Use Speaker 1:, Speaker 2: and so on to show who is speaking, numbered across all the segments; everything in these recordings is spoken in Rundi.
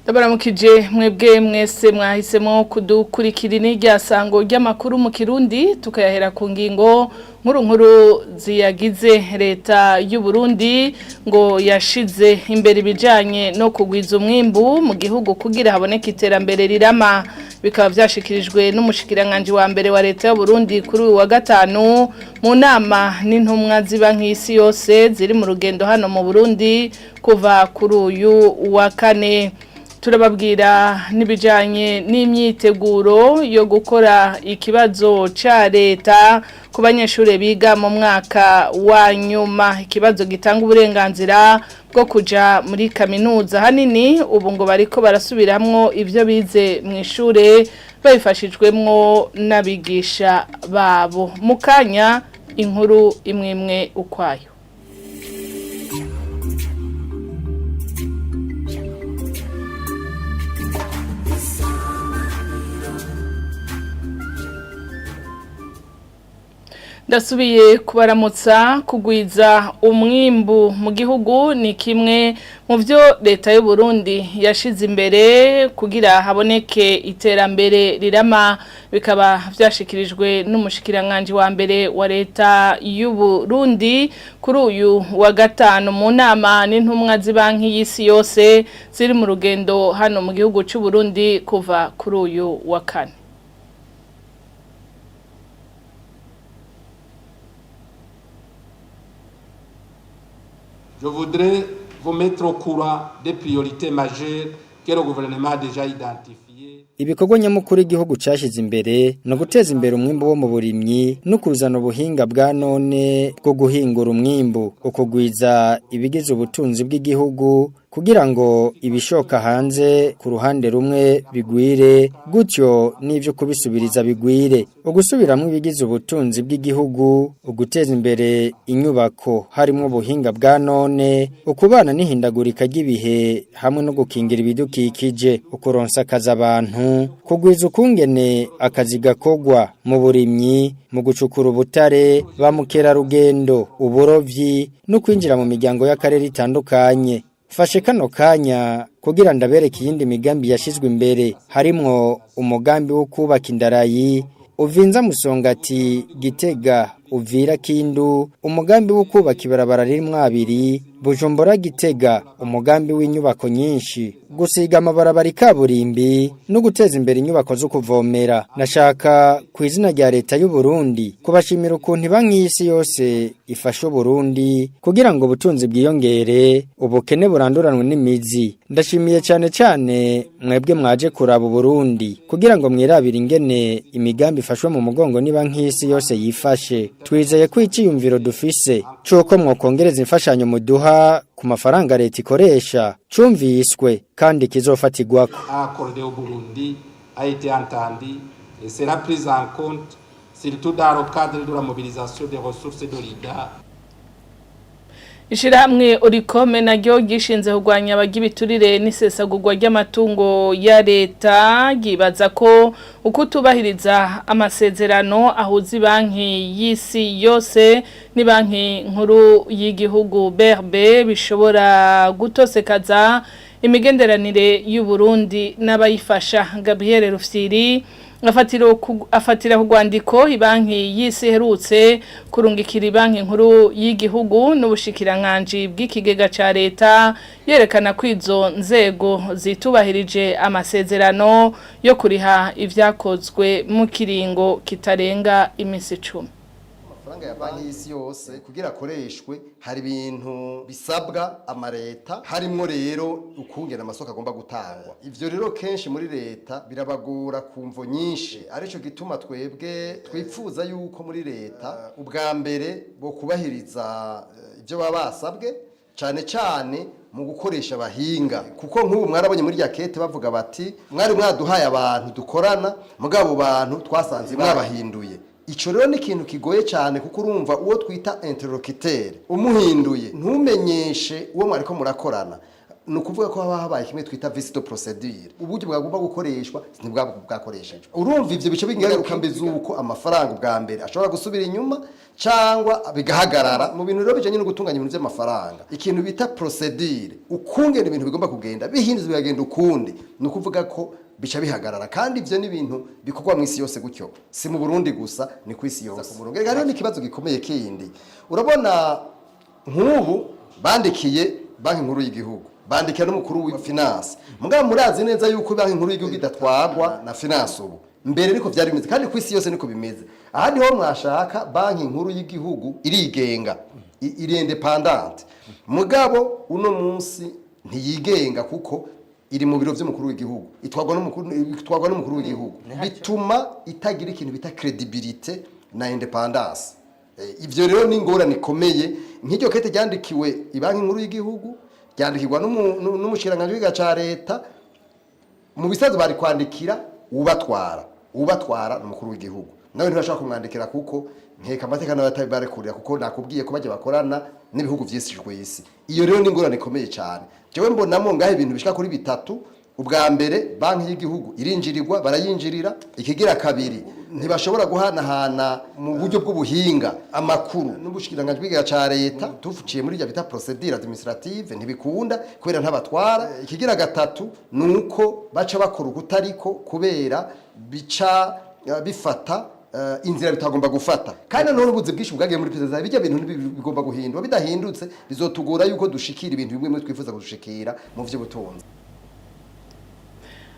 Speaker 1: Ndabaramukije mwebwe mwese mwahisemo kudukurikira n'irya sango ry'amakuru mu Kirundi tukayahera ku ngingo nkuru nkuru ziyagize. Leta y'u Burundi ngo yashize imbere ibijanye no kugwiza umwimbu mu gihugu kugira haboneke iterambere rirama, bikaba vyashikirijwe n'umushikiranganje wa mbere wa leta y'u Burundi kuri uyu wa gatanu mu nama n'intumwa z'ibanki y'isi yose ziri mu rugendo hano mu Burundi kuva kuri uyu wa kane. Turababwira n'ibijanye n'imyiteguro yo gukora ikibazo ca leta ku banyeshure biga mu mwaka wa nyuma, ikibazo gitanga uburenganzira bwo kuja muri kaminuza. Hanini ubu ngo bariko barasubiramwo ivyo bize mu ishure babifashijwemwo n'abigisha babo. Mu kanya inkuru imwimwe ukwayo. Ndasubiye kubaramutsa. Kugwiza umwimbu mu gihugu ni kimwe mu byo leta y'u Burundi yashize imbere kugira haboneke iterambere rirama, bikaba vyashikirijwe n'umushikiranganje wa mbere wa leta y'u Burundi kuri uyu wa gatanu mu nama n'intumwa z'ibanki y'isi yose ziri mu rugendo hano mu gihugu c'u Burundi kuva kuri uyu wa kane.
Speaker 2: Je voudrais vous mettre au courant des priorités majeures que le gouvernement a déjà identifiées.
Speaker 3: Ibikorwa nyamukuru igihugu cyashyize imbere ni uguteza imbere umwimbu wo mu burimyi no kuzana ubuhinga bwa none bwo guhingura umwimbu, ukugwiza ibigize ubutunzi bw'igihugu kugira ngo ibishoka hanze ku ruhande rumwe bigwire, gutyo n'ibyo kubisubiriza bigwire. Ugusubiramwo ibigize ubutunzi bw'igihugu, uguteza imbere inyubako harimo ubuhinga bwa none, ukubana n'ihindagurika ry'ibihe hamwe no gukingira ibidukikije, ukuronsa akazi abantu, kugwiza ukungene akazi gakogwa mu burimyi, mu gucukura ubutare, ba mukerarugendo, uburovyi no kwinjira mu miryango y'akarere itandukanye. Fashe kano kanya kugira ndabereke iyindi migambi yashizwe imbere, harimwo umugambi wo kubaka indarayi Uvinza Musongati Gitega Uvira Kindu, umugambi wo kubaka ibarabara ririmwo abiri Bujumbura Gitega, umugambi w'inyubako nyinshi, gusiga amabarabara ikaburimbi no guteza imbere inyubako zo kuvomera. Nashaka ku izina rya leta y'u Burundi kubashimira ukuntu banki y'isi yose ifasha Burundi kugira ngo ubutunzi bwiyongere, ubukene buranduranwe n'imizi. Ndashimiye cyane cyane mwebwe mwaje kuraba Burundi kugira ngo mwirabire ingene imigambi ifashwe mu mugongo ni banki y'isi yose yifashe. Twizeye ko iciyumviro dufise cuko mwokongereza imfashanyo muduha ku mafaranga leta ikoresha cumviswe kandi kizofatirwako.
Speaker 2: Accordé au Burundi a été entendu et sera prise en compte, surtout dans le cadre de la mobilisation des ressources de l'IDA.
Speaker 1: Ishirahamwe Orikome naryo gishinze kurwanya abagibiturire n'isesagurwa ry'amatungo ya leta gibaza ko ukutubahiriza amasezerano ahuza banki y'isi yose ni banki nkuru y'igihugu BRB bishobora gutosekaza imigenderanire y'u Burundi n'abayifasha. Gabriel Rufyiri afatira ku rwandiko ibanki y'isi iherutse kurungikira banki nkuru y'igihugu n'ubushikiranganji bw'ikigega ca leta, yerekana ko izo nzego zitubahirije amasezerano yo kuriha ivyakozwe mu kiringo kitarenga imisi 10.
Speaker 4: Amafaranga ya banki y'isi yose kugira akoreshwe hari ibintu bisabwa amareta, harimwo rero ukungena amasoko agomba gutangwa. Ivyo rero kenshi muri leta birabagora ku mvo nyinshi, arico gituma twebwe twipfuza yuko muri leta ubwa mbere bo kubahiriza ivyo baba basabwe, cane cane mu gukoresha abahinga, kuko nk'ubu mwarabonye muri yakete bavuga bati: "Mwari mwaduhaye abantu dukorana, mugabo bantu twasanze mwabahinduye." Ico rero ni ikintu kigoye cyane, kuko urumva uwo twita interlocuteur umuhinduye, ntumenyeshe uwo mwariko murakorana. Ni ukuvuga ko haba habaye kimwe twita vice de procédure, uburyo bwagomba gukoreshwa ntibwaba bwakoreshejwe. Urumva ivyo bice bingaruka mbi z'uko amafaranga ubwa mbere ashobora gusubira inyuma cyangwa bigahagarara. Mu bintu rero bijanye no gutunganya ibintu by'amafaranga, ikintu bita procédure, ukungena ibintu bigomba kugenda bihindutse bikagenda ukundi, ni ukuvuga ko bica bihagarara. Kandi ivyo ni ibintu bikorwa mu isi yose gutyo, si mu Burundi gusa, ni ku isi yose. Reka rero n'ikibazo gikomeye kindi, urabona nk'ubu bandikiye Banki Nkuru y'Igihugu, bandikira n'umukuru wa finance, mugabo murazi neza yuko Banki Nkuru y'Igihugu idatwarwa na finance ubu. Mbere niko vyari bimeze, kandi ku isi yose niko bimeze. Ahandi ho mwashaka, Banki Nkuru y'Igihugu irigenga, iri indépendante, mugabo uno munsi ntiyigenga kuko iri mu biro vy'umukuru w'igihugu, itwarwa n'umukuru w'igihugu, bituma itagira ikintu bita crédibilité na indépendance. Ivyo rero ni ingorane ikomeye. Nk'iryo kete ryandikiwe Ibanki Nkuru y'Igihugu, ryandikirwa n'umushikiranganji w'igiga ca leta, mu bisazo bari kwandikira ubatwara. Ubatwara ni umukuru w'igihugu, nawe ntibashobora kumwandikira kuko nkeka amateka nawe atabarekurira, kuko nakubwiye ko bajya bakorana n'ibihugu vyinshi ku isi. Iyo rero ni ingorane ikomeye cyane. Jewe mbonamo ngaho ibintu bishika kuri bitatu. Ubwa mbere, Banki y'Igihugu irinjirirwa, barayinjirira. Ikigira kabiri, ntibashobora guhanahana mu buryo bw'ubuhinga amakuru n'ubushikiranganji bw'igiga ca leta, tufuciye muri ibyo bita procédure administrative, ntibikunda kubera ntabatwara. Ikigira gatatu ni uko baca bakora ukutariko, kubera bica bifata inzira bitagomba gufata. Kandi noneho ubuzi bwinshi bwagiye muri perezida, bijya bintu bigomba guhindura. Bidahindutse bizotugora yuko dushikira ibintu bimwe bimwe twifuza gushikira mu vy'ubutunzi.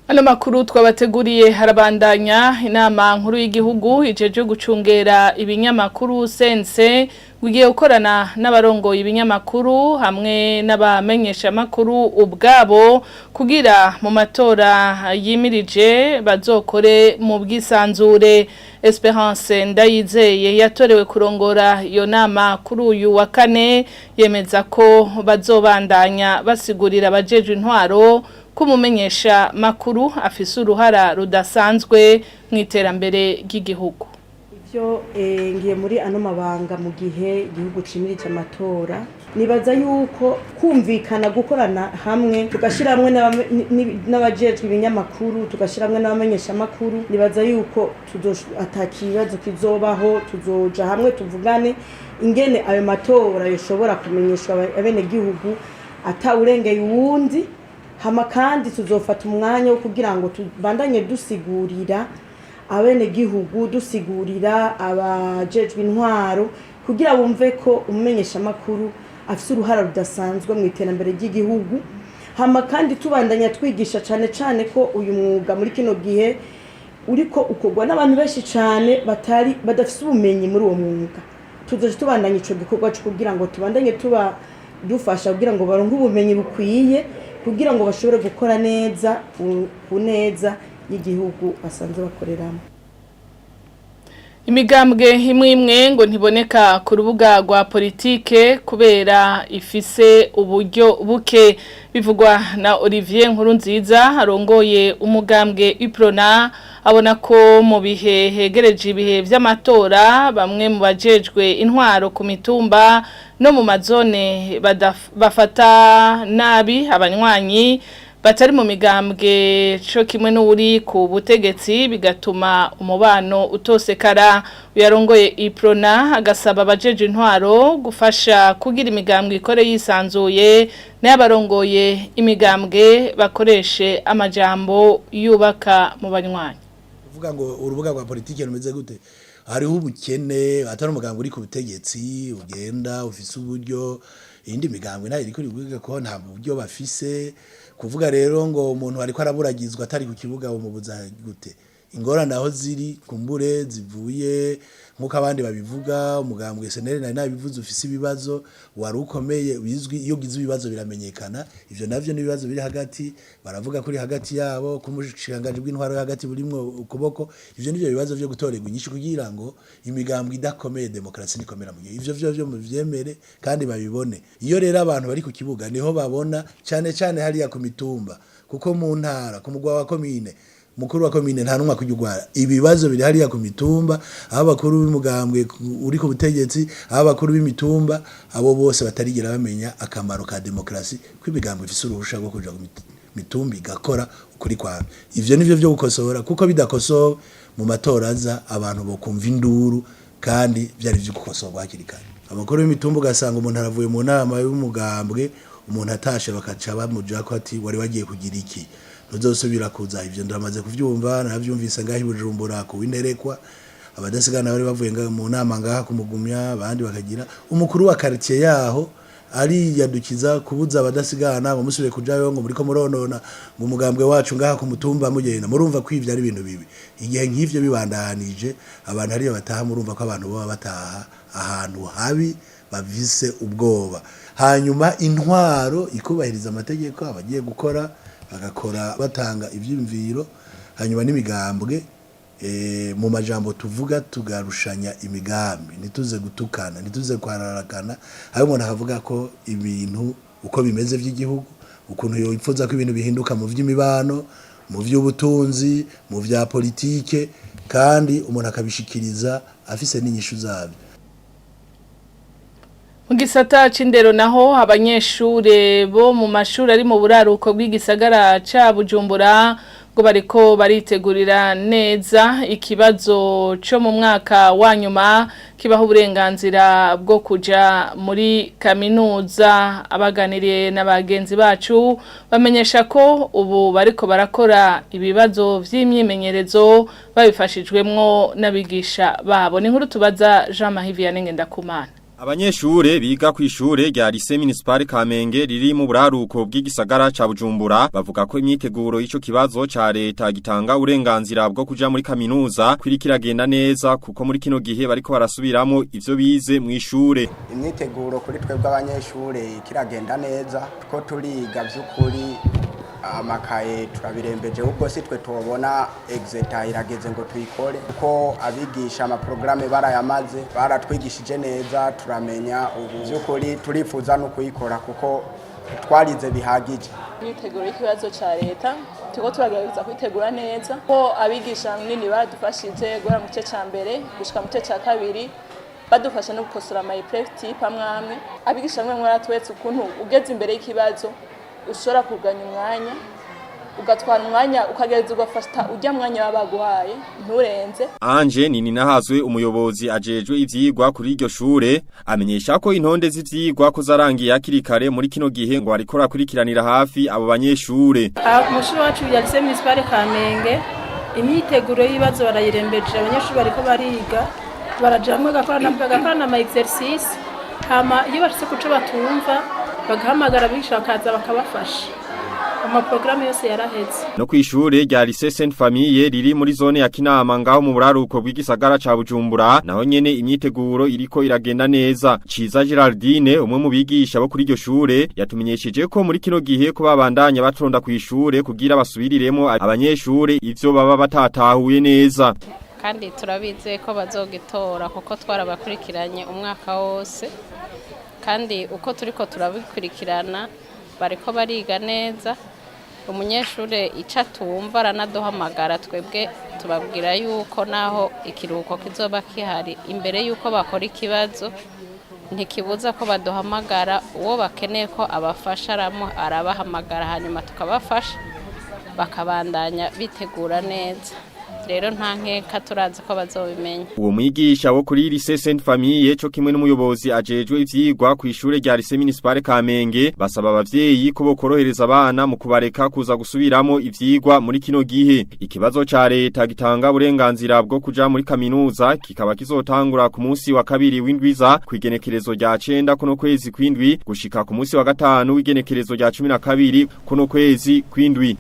Speaker 1: Ano makuru twabateguriye harabandanya. Inama nkuru y'igihugu ijeje gucungera ibinyamakuru, CNC, ugiye gukorana n'abarongoye ibinyamakuru hamwe n'abamenyesha makuru ubwabo kugira mu matora yimirije bazokore mu bwisanzure. Esperance Ndayizeye yatorewe kurongora iyo nama kuri uyu wa kane, yemeza ko bazobandanya basigurira abajejwe intwaro kumumenyesha makuru afise uruhara rudasanzwe mu iterambere ry'igihugu.
Speaker 5: Ivyo ngiye muri ano mabanga mu gihe igihugu cimirije amatora, nibaza yuko kumvikana, gukorana hamwe, tugashyira hamwe n'abajejwe ibinyamakuru, tugashyira hamwe n'abamenyeshamakuru, nibaza yuko ata kibazo kizobaho. Tuzoja hamwe tuvugane ingene ayo matora yoshobora kumenyeshwa abenegihugu atawurengeye uwundi. Hama kandi tuzofata umwanya wo kugira ngo tubandanye dusigurira abenegihugu, dusigurira abajejwe intwaro, kugira bumve ko umumenyeshamakuru afise uruhara rudasanzwe mu iterambere ry'igihugu. Hama kandi tubandanya twigisha cane cane ko uyu mwuga muri kino gihe uriko ukorwa n'abantu benshi cane batari badafise ubumenyi muri uwo mwuga. Tuzoca tubandanya ico gikorwa co kugira ngo tubandanye tuba dufasha kugira ngo baronke ubumenyi bukwiye, kugira ngo bashobore gukora neza ku neza y'igihugu basanzwe bakoreramo.
Speaker 1: Imigambwe imwe imwe ngo ntiboneka ku rubuga rwa politike kubera ifise uburyo buke, bivugwa na Olivier Nkurunziza arongoye umugambwe Uprona. Abona ko mu bihe hegereje ibihe vy'amatora, bamwe mu bajejwe intwaro ku mitumba no mu mazone bafata nabi abanywanyi batari mu migambwe co kimwe n'uri ku butegetsi, bigatuma umubano utosekara. Uyarongoye Uprona agasaba abajeje intwaro gufasha kugira imigambwe ikore yisanzuye, n'abarongoye imigambwe bakoreshe amajambo yubaka mu banywanyi.
Speaker 6: Kuvuga ngo urubuga rwa politike rumeze gute, hariho ubukene, atari umugambwe uri ku butegetsi ugenda ufise uburyo, iyindi migambwe nayo iriko irivuga ko nta buryo bafise. Kuvuga rero ngo umuntu ariko araburagizwa atari ku kibuga, umubuza gute? Ingorane aho ziri kumbure zivuye nk'uko abandi babivuga. Umugambwe SNL, nari nabivuze, ufise ibibazo, wari ukomeye bizwi. Iyo ugize ibibazo biramenyekana. Ivyo navyo n'ibibazo biri hagati, baravuga kuri hagati yabo ko umushikiranganji bw'intwaro yo hagati burimwo ukuboko. Ivyo nivyo bibazo vyo gutorerwa inyishu kugira ngo imigambwe idakomeye, demokarasi nikomera mu gihe ivyo vyo muvyemere kandi babibone. Iyo rero abantu bari ku kibuga niho babona cane cane hariya ku mitumba, kuko mu ntara, ku mugwa wa komine. Mukuru wa komine nta numwe akujya ugwara. Ibibazo biri hariya ku mitumba, aho abakuru b'imugambwe uri ku butegetsi, aho abakuru b'imitumba, abo bose batarigera bamenya akamaro ka demokrasi, ko imigambwe ifise uruhusha rwo kuja ku mitumba igakora ukuri kwawe. Ivyo nivyo vyo gukosora, kuko bidakosowe mu matora aza abantu bokumva induru kandi vyari vyo gukosorwa hakiri kare. Abakuru b'imitumba ugasanga umuntu aravuye mu nama y'umugambwe, umuntu atashe bakaca bamujako ati wari wagiye kugira iki, ntuzosubira kuza. Ivyo ndamaze kuvyumva, naravyumvise ngaho i Bujumbura ku Winterekwa, abadasigana bari bavuye mu nama ngaha kumugumya, abandi bakagira umukuru wa quartier yaho ariyadukiza kubuza abadasigana ngo musubire kujayo, ngo muriko muronona ngo umugambwe wacu ngaha ku mutumba mugenda. Murumva ko ivyo ari ibintu bibi. Igihe nk'ivyo bibandanije, abantu hariyo bataha, murumva ko abantu baba bataha ahantu habi bavise ubwoba. Hanyuma intwaro ikubahiriza amategeko, abagiye gukora bagakora batanga ivyiyumviro, hanyuma n'imigambwe mu majambo tuvuga tugarushanya imigambi, ntituze gutukana, ntituze kwararakana. Aho umuntu akavuga ko ibintu uko bimeze by'igihugu, ukuntu yipfuza ko ibintu bihinduka mu by'imibano, mu by'ubutunzi, mu bya politike, kandi umuntu akabishikiriza afise n'inyishu zabyo.
Speaker 1: Mu gisata c'indero naho, abanyeshure bo mu mashuri ari mu buraruko bw'igisagara ca Bujumbura ngo bariko baritegurira neza ikibazo co mu mwaka wa nyuma kibaho uburenganzira bwo kuja muri kaminuza. Abaganiriye na bagenzi bacu bamenyesha ko ubu bariko barakora ibibazo vy'imyimenyerezo babifashijwemwo n'abigisha babo. Ni inkuru tubaza Jean Marie Vianney Ngendakumana.
Speaker 7: Abanyeshure biga kw'ishure rya Lycée Municipal Kamenge riri mu buraruko bw'igisagara ca Bujumbura bavuga ko imyiteguro y'ico kibazo ca leta gitanga uburenganzira bwo kuja muri kaminuza kwirikiragenda neza, kuko muri kino gihe bariko barasubiramo ivyo bize mw'ishure.
Speaker 8: Imyiteguro kuri twebwe abanyeshure kiragenda neza, ko turiga vy'ukuri, amakaye turabirembeje, ubwo si twe tubona exeta irageze ngo tuyikore, kuko abigisha amaporogaramu barayamaze, baratwigishije neza, turamenya. Ubu by'ukuri turifuza no kuyikora kuko twarize bihagije.
Speaker 9: Imyiteguro y'ikibazo cya leta turiko turagerageza kwitegura neza, ko abigisha nini baradufashije guhera mu gice ca mbere gushika mu gice ca kabiri, badufasha no gukosora ama épreuve type amwe amwe. Abigisha bamwe baratweretse ukuntu ugeze imbere y'ikibazo ushobora kuganya umwanya, ugatwara umwanya, ukagereza ugafata ujya mwanya baba baguhaye, nturenze.
Speaker 7: Anje Nininahazwe, umuyobozi ajejwe ivyigwa kuri iryo shure, amenyesha ko intonde z'ivyigwa ko zarangiye hakiri kare. Muri kino gihe ngo ariko arakurikiranira hafi abo banyeshure.
Speaker 10: Mu mashuri wacu ya Lycée Municipal Kamenge, imyiteguro y'ibibazo barayirembeje. Abanyeshuri bariko bariga, baraja hamwe bagakorana ama exercice, hama iyo bashitse kuco batumva bagahamagara abigisha bakaza bakabafasha. Amaporogaramu yose yaraheze.
Speaker 7: No kw'ishure rya Lycée Sainte Famille riri muri zone ya Kinama ngaho mu buraruko bw'igisagara ca Bujumbura, naho nyene imyiteguro iriko iragenda neza. Ciza Geraldine, umwe mu bigisha bo kuri iryo shure, yatumenyesheje ko muri kino gihe ko babandanya batonda kw'ishure kugira basubiriremo abanyeshure ivyo baba batatahuye neza.
Speaker 11: Kandi turabize ko bazogitora, kuko twarabakurikiranye umwaka wose, kandi uko turiko turabikurikirana bariko bariga neza. Umunyeshure ico atumva aranaduhamagara. Twebwe tubabwira yuko naho ikiruhuko kizoba kihari imbere yuko bakora ikibazo, ntikibuza ko baduhamagara. Uwo bakeneye ko abafasha arabahamagara, hanyuma tukabafasha, bakabandanya bitegura neza. Rero nta nkeka, turazi ko bazobimenya.
Speaker 7: Uwo mwigisha wo kuri Lycée Sainte Famille co kimwe n'umuyobozi ajejwe ivyigwa ku ishure rya Lycée Municipal Kamenge basaba abavyeyi ko bokorohereza abana mu kubareka kuza gusubiramo ivyigwa muri kino gihe. Ikibazo ca leta gitanga uburenganzira bwo kuja muri kaminuza kikaba kizotangura ku munsi wa kabiri w'indwiza, kwigenekerezo rya 9 kuno kwezi kwindwi, gushika ku munsi wa gatanu w'igenekerezo rya 12 kuno kwezi kwindwi.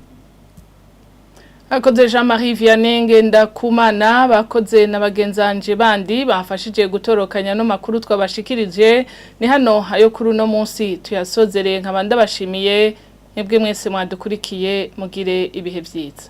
Speaker 1: Akoze Jean Marie Vianney Ngendakumana, bakoze na bagenzanje bandi bafashije gutorokanya no makuru twabashikirije. Ni hano ayo kuri uno munsi tuyasozereye, nkaba ndabashimiye mwebwe mwese mwadukurikiye. Mugire ibihe vyiza.